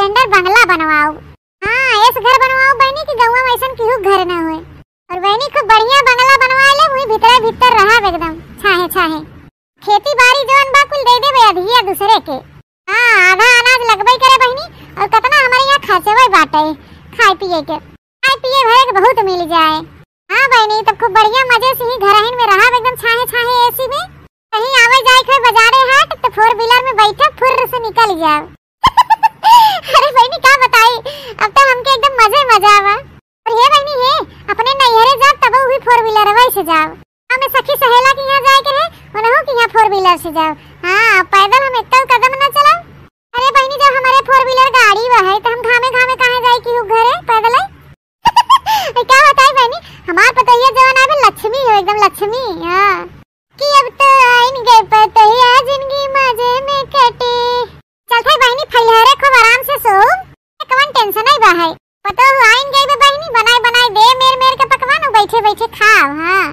standard बंगला बनवाउब। हाँ, ऐस घर बनवाउब बहिनी कि गौवा में ऐसन केहू घर न होए। और बहिनी खूब बढ़िया बंगला बनवा लेब, वही भीतरे भीतर रहब एकदम छाहे छाहे। खेती बाड़ी जौन बा कुल दे देबे अधिया दूसरे के। हाँ, आधा अनाज लगबे करे बहिनी, और कितना हमारे यहाँ खर्चवे बाटे खाए पिए के, खाए पिए भरे के बहुत मिल जाए। हाँ बहिनी, तब खूब बढ़िया मजे से ही घरहिन में रहब एकदम छाहे छाहे AC में। कहीं आवे जाए के होए बाजारे हाट तो four wheeler में बैठब फुर्र से निकल जाब। अरे बहिनी का बताई, अब तो हमके एकदम मजे मजा बा। और हे बहिनी हे, अपने नैहरे जाब तब वही four wheeler वही से जाब। हमें सखी सहेला के यहाँ जाए के रहे, उन्हों के यहाँ four wheeler से जाब। हाँ, पैदल हम एक कदम न चलब। अरे बहिनी, जब हमारे four wheeler गाड़ी बा है तो हम घामे घामे कहाँ जाए की हूँ घरे पैदल है? ए, का बताई बहिनी, हमार पतोहिया जवन आवे लक्ष्मी हो, एकदम लक्ष्मी। हाँ, कि अब तो आइन गए पतोहिया, जिंदगी मजे में कटे। चल थे बहिनी, फैलहरे खूब आराम से सो। ए, कवन tension है बा है? पतोह आइन गई बा बहिनी, बनाए बनाए दे मेर मेर के पकवान, बैठे बैठे खाओ। हाँ,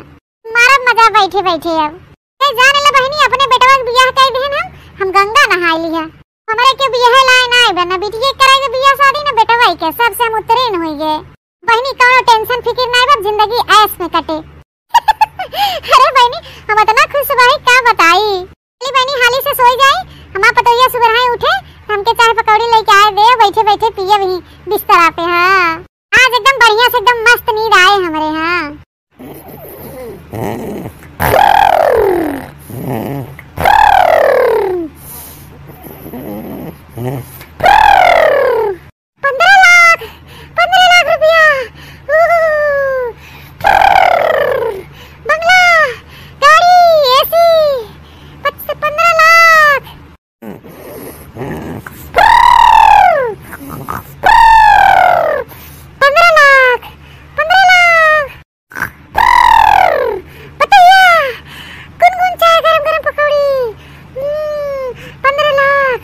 मारब मजा बैठे बैठे अब। ए, जान ले बहिनी, अपने बेटवा के बियाह कर देहन हम, हम गंगा नहाए लिया। हमरे के बियाह लाए ना आइबे, ना बिटिया करे के बियाह शादी, ना बेटवा के, सबसे हम उत्तीर्ण होई गए। बहिनी, कौनो tension फिकिर ना आइबे, जिंदगी ऐश में कटे। अरे बहिनी, हम इतना खुश बाही, का बताई। चली बहिनी, हाली से सोई जाई, हमार पतोहिया सुबह उठे, हमके चाय पकौड़ी लेके आए दे, बैठे बैठे पिए वही बिस्तरा पे। हाँ, आज एकदम बढ़िया से एकदम मस्त नींद आए हमरे। हाँ। पन्द्रह लाख, पन्द्रह लाख रुपया। बंगला, गाड़ी, AC, पच-, पन्द्रह लाख। पन्द्रह लाख, पन्द्रह लाख। पतैया, गुनगुन चाय, गरम गरम पकौड़ी। हम्म, पन्द्रह लाख।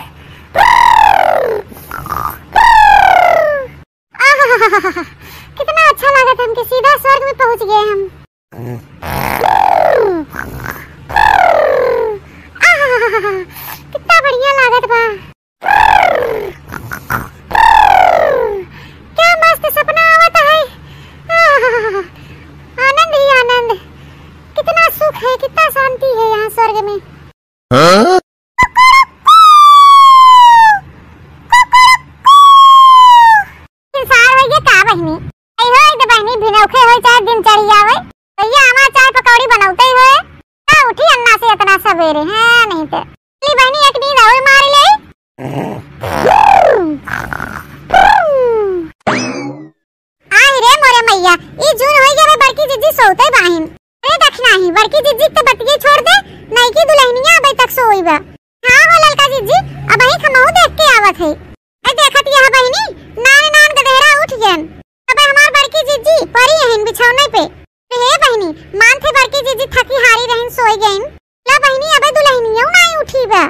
आहाहाहा, कितना अच्छा लागत, हमके सीधा स्वर्ग में पहुंच गए हम। आहाहाहा, कितना बढ़िया लागत बा। क्या मस्त सपना आवत है। आहाहाहा, आनंद ही आनंद। कितना सुख है, कितना शांति है यहाँ स्वर्ग में। हाँ? भिनसार होई गए का बहिनी? आई होई तो बहिनी, भिनौखे होई चाहे दिन चढ़ी आवे, भैया हमार चाय पकौड़ी बनौते ही होए। का उठी अन्ना से इतना सवेरे, हैं नहीं तो। चली बहिनी, एक नींद और मार ले। आई रे मोरे मैया, ई जून होई गए बड़की जिज्जी सोते बाहिन। अरे दखिनाही, बड़की जिज्जी के तो बतिये छोड़ दे, नईकी दुल्हनिया अबे तक सोई बा। हाँ हो ललका जिज्जी, अबही हमहू देख के आवत है। ए देखत यह बहिनी, नान नान गदेहरा उठ गयन। अबे हमार बड़की जिज्जी परी हइन बिछौने पे। अरे हे बहिनी, मान थे बड़की जिज्जी थकी हारी रहिन, सोई गइन। ला बहिनी, अबे दुल्हनियो नाई उठी बा।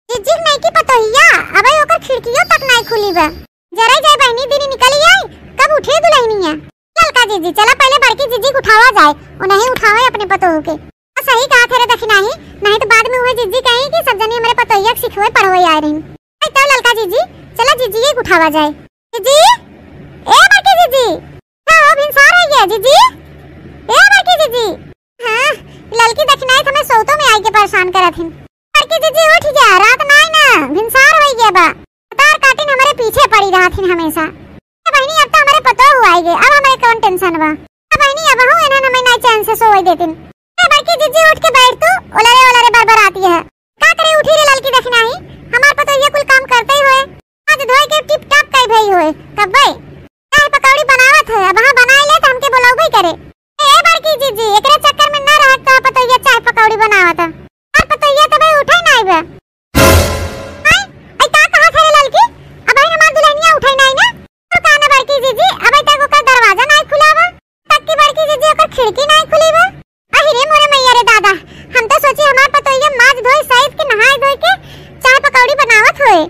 जिज्जी के नईकी पतोहिया, अबे ओकर खिड़कियो तक नाई खुली बा। जरे जाए बहिनी, दिन निकल आई, कब उठे दुल्हनिया। ललका जिज्जी, चला पहले बड़की जिज्जी के उठावा जाए, उन्हें उठावे अपने पतोह के। आ, सही कहा थे रे दखिनाही, नहीं तो बाद में उहे जिज्जी कही कि सब जनी हमरे पतोहिया के सिखवे पढ़वे आए रही। आई तब ललका जिज्जी, चला जिज्जी के उठावा जाए। जिज्जी, ए बड़की जिज्जी, का हो भिनसार हो गया जिज्जी? ए बड़की जिज्जी। हाँ, ललकी दखिनाही हमें सोतो में आई के परेशान करत हिन। बड़की जिज्जी उठ गया, रात ना आई ना, भिनसार हो गया बा। तार काटिन हमरे पीछे पड़ी रहत हिन हमेशा। ए बहिनी, अब तो हमरे पतोह आई गए, अब हमरे कौन tension बा। ए बहिनी, अब हूँ इन्हन हमें नाई चैन से सोए देतिन। ए बड़की जिज्जी उठ के बैठ तू, ओलरे ओलरे बरबराती है। का करे उठी रे ललकी दखिनाही, हमार पतोहिया कुल काम करते ही होए। आज धोए के टिप टाप कई भई होए, कब्बे। चाय पकौड़ी बनावत है, अब हाँ बनाए ले तो हमके बोलौबे करे। ए, ए बड़की जिज्जी, एकरे चक्कर में ना रहत तो पतोहिया चाय पकौड़ी बनावत है। हमार पतोहिया तबे उठे ना आइबे। आय, आई का कहा थे रे ललकी? अब आई हमार दुल्हनिया उठे ना आई ना? तो का ना बड़की जिज्जी, अब आई तक ओकर दरवाजा ना खुला बा। तक की बड़की जिज्जी ओकर खिड़की ना खुली बा। अहि रे मोरे मैया रे दादा, हम तो सोची हमार पतोहिया माज धोए साइद के नहाए धोए के चाय पकौड़ी बनावत होए।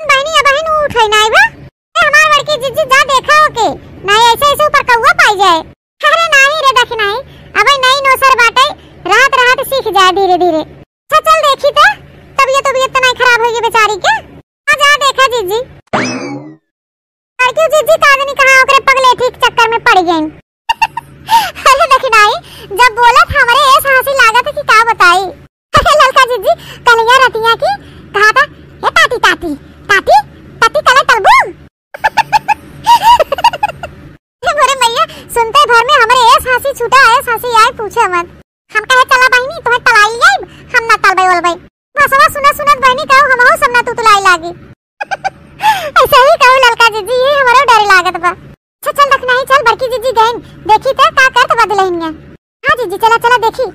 बहिनी, अबहिन उ उठे नाई बा। ए, हमार बड़की जिज्जी जा देखा ओके, नाई ऐसे ऐसे ऊपर कौआ पाई जाए। अरे नाई रे दखिनाही, अबे नई नौसर बाटे, रहत रहत सीख जाए धीरे धीरे। अच्छा चल देखी त, तबियत तबियत तो नाई खराब होई बेचारी के। आ जा देखा जिज्जी। क्यों जीजी, का जानी कहाँ ओकरे पगलेठी के चक्कर में पड़ गइन। अरे दखिनाई, जब बोलत हमरे ऐस हँसी लागत है कि का बताई। अरे ललका जीजी, कलिया रतिया की कहा था, "ए ताती, ताती, ताती, ताती कले तलबू?" अरे मोरे मैया, सुनते भर में हमरे ऐस हँसी छूटा, ऐस हँसी आए पूछे मत। हम कहे, "चला बहिनी, तोहे तलाई ले आइब, हम ना तलबे ओलबे।" भसवा सुनत सुनत बहिनी कहू, "हमहू सब ना तुतुलाई लागी।" ऐसे ही कहू ललका जीजी, ये हमरो डर लागत बा। अच्छा चल दखिनाई, चल बड़की जीजी गइन, देखी त का करत बा दुलहिनिया। हाँ जीजी, चला चला देखी।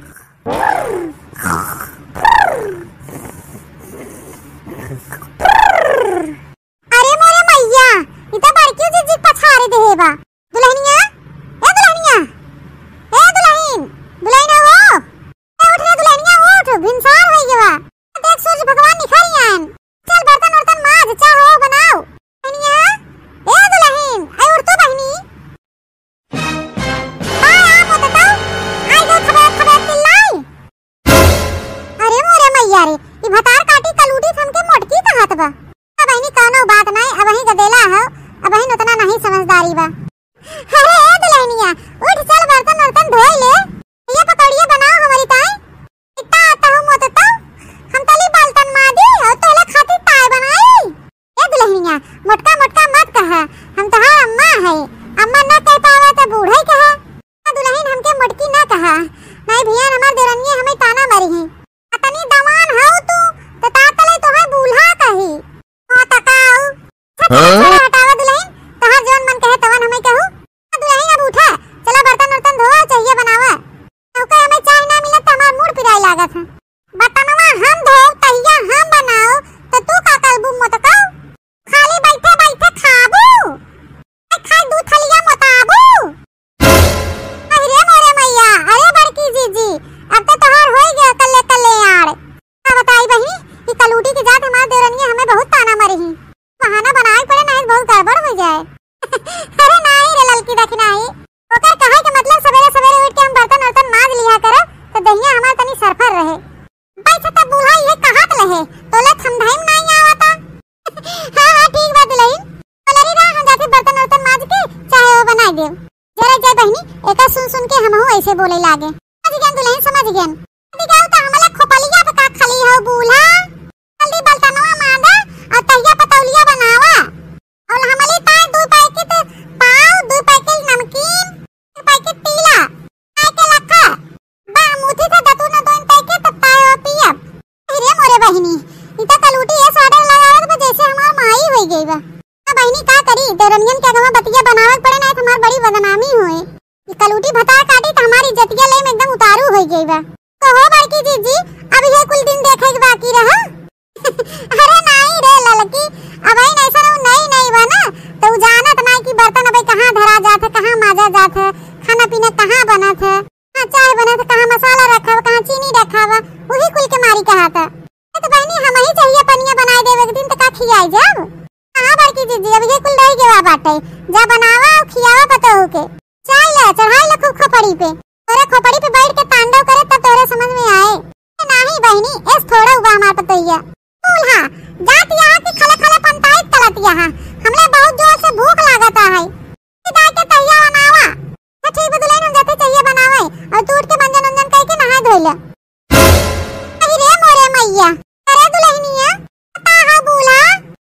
अरे मोरे मैया, ई त बड़की जीजी पछारे देहे बा। दुलहिनिया, ए दुलहिनिया, ए दुलहिन, दुलहिन हो, ए उठ रे दुलहिनिया उठ, भिनसार होई गवा। देख सूरज भगवान निखर आयन। चल बर्तन उर्तन माज, चाह हो बनाओ। दुलहिनिया, ए दुलहिन, ए उठ तो बहिनी। आय, आ मोततौ, आय गो खबे खबे चिल्लाई। अरे मोरे मैया रे, ई भतार काटी कलूटी थन के मोटकी कहत बा। अब बहिनी कौनो बात नाई, अबहीं गदेला हो, अबहीं उतना नहीं समझदारी बा। अरे ए दुलहिनिया, उठ चल बर्तन उर्तन धोई ले, ये पकौड़िया बनाओ हमरी ताई। इतना आता हूँ मोततौ, हम तली बर्तन माजी और तोहले खातिर ताय बनाई। ए दुलहिनिया, मोटका मोटका मत कहा, हम तोहार अम्मा है, अम्मा ना कह पावे तो बूढ़े कहा। ए दुलहिन हमके मोटकी ना कहा, नहीं भैया हमार देवरनिया हमें ताना मारी है। अतनी दवान हौ तू, तो तातले तोहे बूल्हा कही। हाँ, तकाऊ। अच्छा, चला, हाँ? छोड़ा, हटावा दुलहिन, तोहार जौन मन कहे तवन हमें कहू। दुलहिन अब उठा, चला बर्तन उर्तन धोवा, चाहिए बनावा। तोके हमें चाय ना मिले तो हमार मूड पिराए लागत है। बर्तनवा हम धोब, तहिया हम बनाओ, तो तू का करबू मोटकऊ? खाली बैठे बैठे खाबू? खाए दू थलिया मोटाबू। अरे मोरे मैया, अरे बड़की जीजी, अब तो तोहार होई गया कल्ले कल्याण। का बताई बहिनी, ई कलूटी के जात हमार देवरनिया हमें बहुत ताना मारी ही। बहाना बनाए पड़े, नहीं बहुत गड़बड़ हो जाए। अरे नहीं रे ललकी दखिनाई, ओकर कहे के मतलब सवेरे सवेरे उठ के हम बर्तन उर्तन माज लिया करो, तो दहिया हमार तनी सरफर रहे। बैठ त बूढ़ा ये कहत लहे, तोला थमधइम नाई आवता। हाँ, हाँ, ठीक बा दुलहिन। बोलरी रहा, हम जाके बर्तन उर्तन माज के चाय वो बनाई देब। जरा जय बहिनी, एका सुन सुन के हमहू ऐसे बोले लागे। समझ गयन दुलहिन, समझ गयन। अभी गल त हमला खोपलिया पे का खली हो बूढ़ा। जल्दी बर्तनवा मांजा और तहिया पतौलिया बनावा। और हमली ताय दू पैकेट पाव, दू पैकेट नमकीन, दू पैकेट टीला, ताय के लखा। बा, मुठी से दतू न दोइन ताय के तब ताय हो पियब। अरे मोरे बहिनी, ई त कलूटी ऐस order लगावत बा जैसे हमार माई होई गई बा। अब बहिनी का करी, देवरनियन के आगवा बतिया बनावत पड़े, नहीं तो हमार बड़ी बदनामी होए। ई कलूटी भतार काटी त हमार इज्जतिया ले में एकदम उतारू होई गई बा। कहो बड़की जीजी, अब ये कुल दिन देखे के बाकी रहा। अरे नाई रे ललकी, अब ही नहीं सर नई नई बा ना, तो उ जानत नाई कि बर्तन अबे कहाँ धरा जात है, कहाँ माजा जात है, खाना पीना कहाँ बनत है, कहाँ चाय बनत है, कहाँ मसाला रखा बा, कहाँ चीनी रखा बा, वही कुल के मारी कहा था। ए तो बहनी, हम ही चाहिए पनिया बनाए देवे के दिन तो का खियाई जाब? हाँ बड़की जीजी, अब ये कुल रह गया बाटे, जा बनावा और खियावा पतोहू के। चाय ले, चढ़ाई ले खूब खोपड़ी पे। तोरे खोपड़ी पे बैठ के तांडव करे तब तोरे समझ में आए। ए नाही बहिनी, एस थोड़ा हुआ हमार पतोहिया। दूल्हा, जात यहाँ की खले खले पंताइत चलत यहाँ। हमले बहुत जोर से भूख लागत है। ए दाई के तहिया बनावा। हाँ ठीक बा दुलहिन, हम जाते चाहिए बनावे। और तू उठ के मंजन उंजन करके नहाए धोए ले। अरे रे मोरे मैया, अरे दुलहिनिया, का हो बूढ़ा?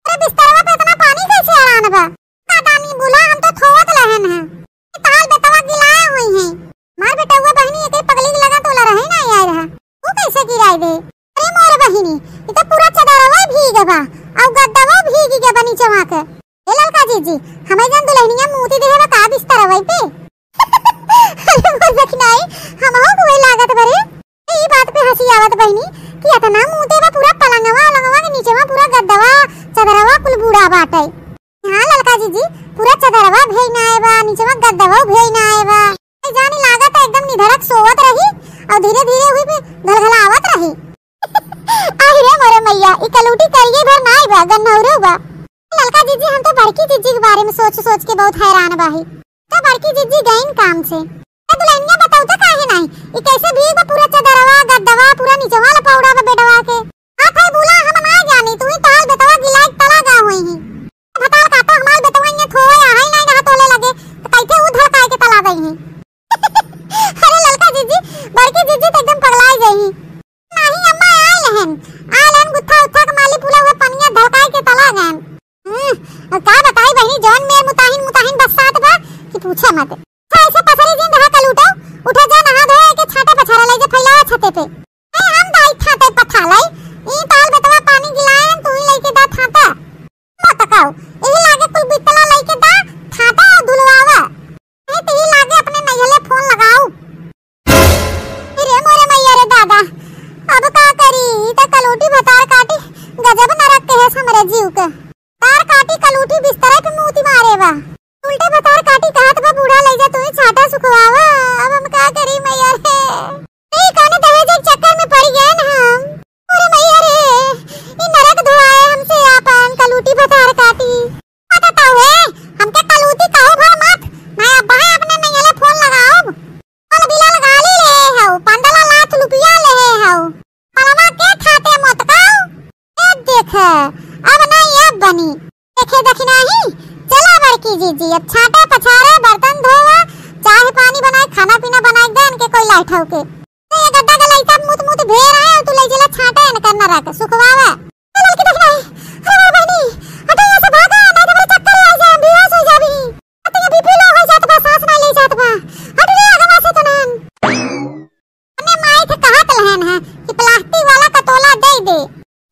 अरे बिस्तरवा पे इतना पानी कैसे अड़ान बा? का जानी बूढ़ा, हम तो थोवत लहन है। ताल बेटवा गिलाए हुई हैं। मार बेटवा बहिनी, एके पगली के लगा तोला रहे ना आए रहा। वो कैसे गिराए दे? अरे मोर बहिनी, ये तो पूरा चदरवा भीग बा, और गद्दवा भीग गया बा नीचवा के। ए ललका जीजी, हमें जन दुलहिनिया मूती देहे बा का बिस्तरवा पे? अरे मोर दखिनाई, हमहू को वही लागत बरे। ई बात पे हंसी आवत बहिनी कि इतना मूते बा पूरा पलंगवा, अलंगवा के नीचवा पूरा गद्दवा, चदरवा कुल बूढ़ा बाटे। हाँ ललका जीजी, पूरा चदरवा भेई ना आए बा, नीचवा गद्दवा भेई ना आए बा। ए जानी लागत है एकदम निधड़क सोवत रही और धीरे धीरे हुई भी घलघलावत रही। आई रे मोरे मैया, ई कलूटी करिए भर ना आए बा, गन्नौरो बा। ललका जीजी, हम तो बड़की जीजी के बारे में सोच सोच के बहुत हैरान बाही। तो बड़की जीजी गईन काम से। तो दुलहिनिया बताऊ तो काहे नाही? ई कैसे भीग बा पूरा चदरवा, गद्दवा, पूरा नीचवा लपौड़ा बा बेडवा के। आ थाई बूढ़ा हम ना जानी, तू ही ताल बेटवा गिलाए तला गा हुई ही। भतार काटा हमार बेटवा इहाँ थोवा नाहीं रहा तोले लगे, तो कैसे ऊ धड़काए के तला गई ही? अरे ललका जीजी, बड़की जीजी तो एकदम पगलाए गई ही। नाहीं अम्मा, आए लहन, आए लहन, गुत्था उत्था के माली पूरा हुआ पनिया धड़काए के तला गए। हम्म, अब का बताई बहिनी, जौन मेर मुताहिन मुताहिन बरसात बा कि पूछे मत। अच्छा, ऐसे पसरी दिन रहा कलूटा, उठा जा नहा धोए के छाटा पछारा ले जा फैलावा छते पे। ए, हम दाई छाटे पछालाई, ई ताल बेटवा पानी गिलायन, तू ही लेके दा छाटा। मत काऊ, यही लागे कुल बितला लेके दा छाटा और दुलवावा। ए, तो यही लागे अपने नैहले फोन लगाऊ। अरे मोरे मैया रे दादा, अब का करी? ई त कलूटी भतार काटी गजब नरक के है हमरे जीव के। तार काटी कलूटी बिस्तरे पे मूती मारे बा। उल्टे भतार काटी कहत बा, बूढ़ा लई जा तू ही छाटा सुखवावा। अब हम का करी मैया रे? ए, काने दहेज के चक्कर में पड़ गए ना हम। अरे मैया रे, ई नरक धोआए हमसे आपन कलूटी भतार काटी। पता हुए, हमके कलूटी कहो भर मत, ना अब भाई अपने नैहले फोन लगाओ। कल बिलाल गाली ले हौ, पंद्रह लाख रुपया ले हौ। पलवा के खाते मत खाओ। ए देख, अब नहीं अब बनी। देखे देखी नहीं, चला बड़की जीजी, अब छाटे पछारे, बर्तन धोवा, चाय पानी बनाए, खाना पीना बनाए दे, इनके कोई लाइट हो के। तो ये गद्दा के लइका मुत मुत भेड़ है, तू ले जिला छाटे इनकर नरक, सुखवावा। ए लड़की देख नहीं, अरे मोर बहनी, हटो यहाँ से भागा, नहीं तो बड़े चक्कर आ जाए, हम बेहोश हो जाबी। अब तो ये बीपी लो हो जात बा, सांस ना ले जात बा। हट रे आगवा से तो नन। अपने माई से कहत रहन है कि प्लास्टिक वाला कटोला दे दे।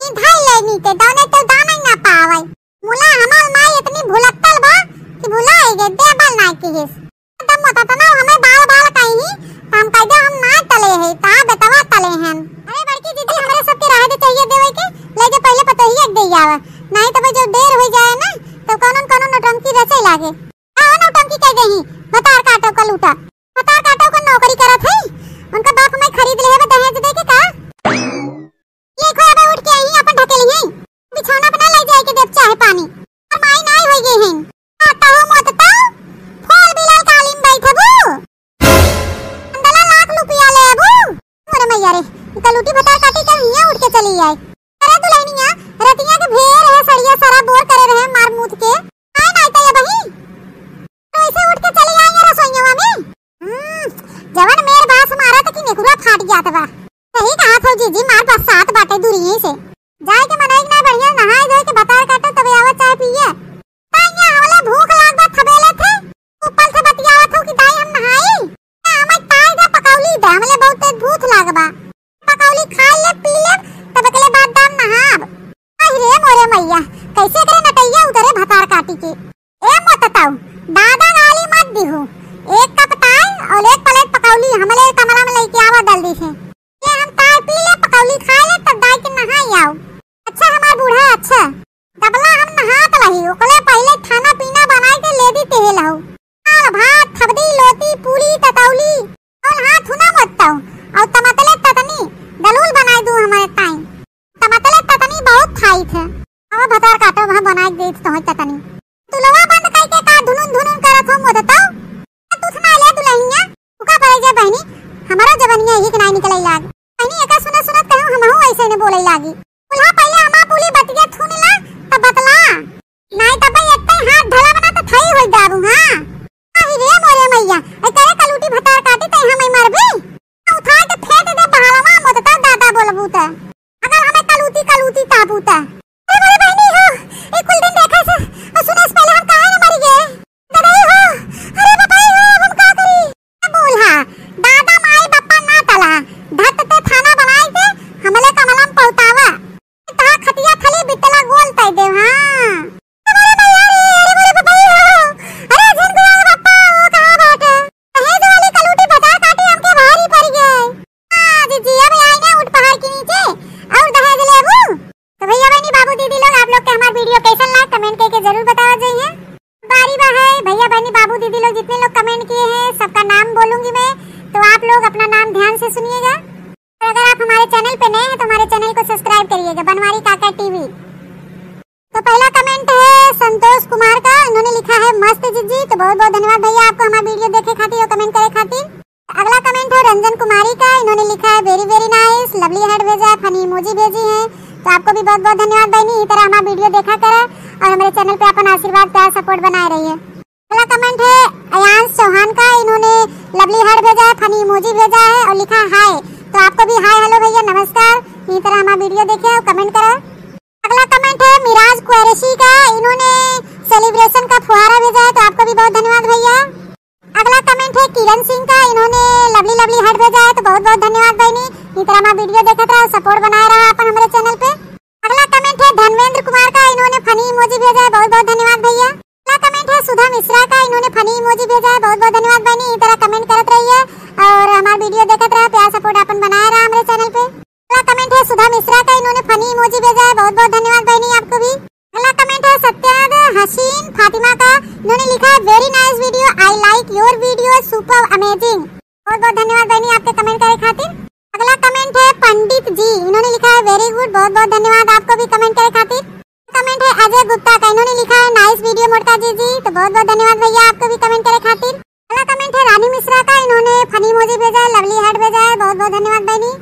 ई धाई लेनी ते दौने तो दाना ही ना पावे। मुला हमार माई इतनी भुलक्कल बा कि भुला ही गए, देबल ना किहिस। एकदम मोटा तना हमें बाल बाल कहीं, तो हम कह दे हम ना तले है, ता बेटवा तले हैं। अरे बड़की दीदी, हमरे सबके रहे दे चाहिए देवे के, ले जे पहले पतोहिया के दे आवे, नहीं तो जो देर हो जाए ना, तो कौनो न कौनो नौटंकी रचे लागे। का नौटंकी कह देही? भतार काटो का लूटा, भतार काटो का नौकरी करत है, उनका बाप हमें खरीद ले है दहेज दे के का? ये खोया बे उठ के आई अपन ढकेली है, बिछौना पे ना ले जाए के देब चाहे पानी, और माई नाई होई गई है। आता हो मत तो, फोर बिलाल कालीन बैठबू, पंद्रह लाख रुपया लेबू। अरे मैया रे, ई कलूटी भतार काटी का हियाँ उठ के चली आए। अरे दुल्हनिया, रतिया के भेड़ है, सड़िया सारा बोर करे रहे मार मूत के। आए ना आइता ये बही। तो ऐसे उठ के चली आई है रसोईया में। हम्म, जवन मेर बास मारा त कि नेकुरा फाट जात बा। सही कहा थो जीजी, मार बरसात बाटे दूरिये से। जाए के मनई ना बढ़िया नहाए धोए के भतार काटे तबे आवा चाय पिए। ताइया हमले भूख लाग बा थबेले थे। ऊपर से बतियावत हो कि दाई हम नहाई। ना हमें ताई दे पकौली दे, हमले बहुत तेज भूख लाग बा। पकौली खा ले पी ले, तब एकले बाद दाम नहाब। अहि रे मोरे मैया, कैसे एकरे नटैया उतरे भतार काटी के। ए मोटताऊ, दादा गाली मत दिहू। एक कप ताय और एक प्लेट पकौली हमले कमरा में लेके आवा जल्दी से। ये हम ताय पी ले, पकौली खा ले, तब दाई के नहाई आओ। अच्छा हमार बूढ़ा, अच्छा। तबला हम नहात रही, ओकले पहले खाना पीना बनाए के ले दी तेल हऊ। दाल भात, थबदी, लोती, पूरी, ततौली, और हाथ हुना मत ताऊ, और तमतले ततनी दलूल बनाए दू हमारे ताई। तमतले ततनी बहुत खाई थे। अब भतार काटो वहाँ बनाए दे तो है ततनी। दुलवा बंद करके का धुनुन धुनुन करत हो मोदताऊ। तू थना ले दुल्हनिया, उका पड़े जे बहनी, हमारा जवनिया ही के नाई निकले लाग। बहनी एका सुनत सुनत कहूँ हमहू ऐसे ने बोले लागी। बोला पहले हमार बोली बतिया थून ला, तब बतला। नाई तब एत्ते हाथ ढला बना तो थई होई जाबू, हाँ। अहि रे मोरे मैया, ए करे कलूटी भतार काटी ते हमें मरबी। उठा के फेंक दे बहालवा मोदता दादा बोलबू त। अगर हमें कलूती कलूती ताबू त। ए मोरे बहनी हो, ए कुल दिन देखे से, और सुने से पहले हम काहे न मरी गए? ददाई हो, अरे बताई हो, हम का करी? बोल हा, दादा माई बप्पा ना तला, धत ते थाना बनाई के हमले कमलम पहुतावा। तहा खटिया थली बितला गोल तय देव, हाँ। अरे भैया रे, अरे बोले बबई हो, अरे झिनगुआ बप्पा, वो कहाँ बाटे? दहेज वाली कलूटी भतार काटी हमके भारी पड़ गए। हाँ, जी, जी, अब आई ना उठ पहाड़ के नीचे और दहेज लेबू। तो भैया बहनी बाबू दीदी लोग, आप लोग के हमार वीडियो कैसन लाग, कमेंट करके जरूर बतावा जाइए। बारी बा है, भैया बहनी बाबू दीदी लोग जितने लोग कमेंट किए हैं, सबका नाम बोलूंगी मैं, तो आप लोग अपना नाम ध्यान से सुनिएगा। और अगर आप हमारे चैनल पे नए हैं तो हमारे चैनल को सब्सक्राइब करिएगा, बनवारी काका टीवी। तो पहला कमेंट है संतोष कुमार का, इन्होंने लिखा है मस्त जीजी। तो बहुत बहुत धन्यवाद भैया आपको हमारा वीडियो देखे खातिर और कमेंट करे खातिर। अगला कमेंट है रंजन कुमारी का, इन्होंने लिखा है very very nice, lovely heart भेजा है, funny emoji भेजी है। तो आपको भी बहुत बहुत धन्यवाद बहनी, इसी तरह हमारा वीडियो देखा करा और हमारे चैनल पे अपन आशीर्वाद प्यार सपोर्ट बनाए रहिए। अगला comment है अयांश चौहान का, इन्होंने lovely heart भेजा है, funny emoji भेजा है और लिखा है hi। तो आपको भी hi, hello भैया, नमस्कार। इही तरह हमार video देखे और comment करा। अगला comment है मिराज कुरैशी का, इन्होंने celebration का फुहारा भेजा है, तो आपको भी बहुत धन्यवाद भैया। अगला comment है किरण सिंह का, इन्होंने lovely lovely heart भेजा है, तो बहुत बहुत धन्यवाद बहिनी। इही तरह हमार video देखत रहा, support बनाए रहा अपन हमरे channel पे। अगला comment है धर्मेंद्र कुमार का, इन्होंने funny emoji भेजा है, बहुत बहुत धन्यवाद भैया। अगला comment है सुधा मिश्रा का, इन्होंने funny emoji भेजा है, बहुत बहुत धन्यवाद बहिनी। इही तरह comment करत रहिए और हमार video देखत रहा, प्यार support अपन बनाए रहा हमरे channel पे। अगला comment है सुधा मिश्रा का, इन्होंने funny emoji भेजा है, बहुत बहुत धन्यवाद बहिनी आपको भी। अगला comment है सत्याद हसीन फातिमा का, इन्होंने लिखा है very nice video, I like your video, super amazing। बहुत बहुत धन्यवाद बहिनी आपके comment करे खातिर। अगला comment है पंडित जी, इन्होंने लिखा है very good, बहुत बहुत धन्यवाद आपको भी comment करे खातिर। Comment है अजय गुप्ता का, इन्होंने लिखा है nice video मोटका जी जी, तो बहुत बहुत धन्यवाद भैया आपको भी comment करे खातिर। अगला comment है रानी मिश्रा का, इन्होंने funny emoji भेजा है, lovely heart भेजा है, बहुत बहुत धन्यवाद बहिनी।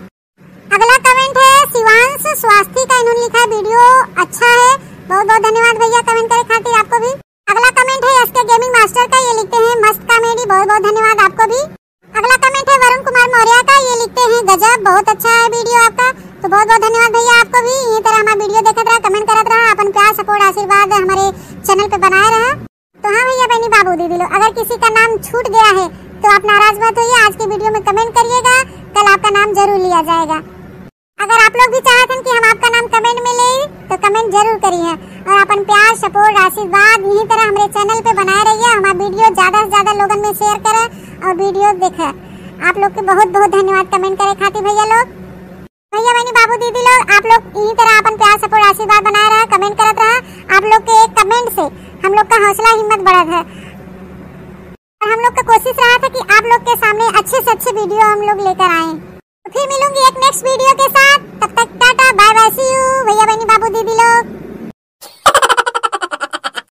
अगला comment है शिवांश स्वास्थी का, इन्होंने लिखा है video अच्छा है, बहुत बहुत धन्यवाद भैया comment करे खातिर आपको भी। अगला comment है एसके गेमिंग मास्टर का, ये लिखते हैं मस्त comedy, बहुत बहुत धन्यवाद आपको भी। अगला comment है वरुण कुमार मौर्य का, ये लिखते हैं गजब, बहुत अच्छा है video आपका, तो बहुत बहुत धन्यवाद भैया आपको भी। इही तरह हमार video देखत रहा, comment करत रहा, अपन प्यार support आशीर्वाद हमरे channel पे बनाए रहा। तो हाँ भैया बहिनी बाबू दीदी लोग, अगर किसी का नाम छूट गया है तो आप नाराज मत होइए, आज की video में comment करिएगा, कल आपका नाम जरूर लिया जाएगा। अगर आप लोग भी चाहत हन कि हम आपका नाम comment में लेई तो comment जरूर करिए और अपन प्यार support आशीर्वाद इही तरह हमरे channel पे बनाए रहिए। हमार video ज्यादा से ज्यादा लोगन में share करें और video देखें। आप लोग के बहुत बहुत धन्यवाद comment करे खातिर भैया लोग। भैया बहिनी बाबू दीदी लोग, आप लोग इही तरह अपन प्यार support आशीर्वाद बनाए रहा, comment करत रहा। आप लोग के एक comment से हम लोग का हौसला हिम्मत बढ़त है और हम लोग का कोशिश रहा था कि आप लोग के सामने अच्छे से अच्छे video हम लोग लेकर आएं। तो फिर मिलूंगी एक next video के साथ, तब तक टाटा bye bye see you भैया बहिनी बाबू दीदी लोग।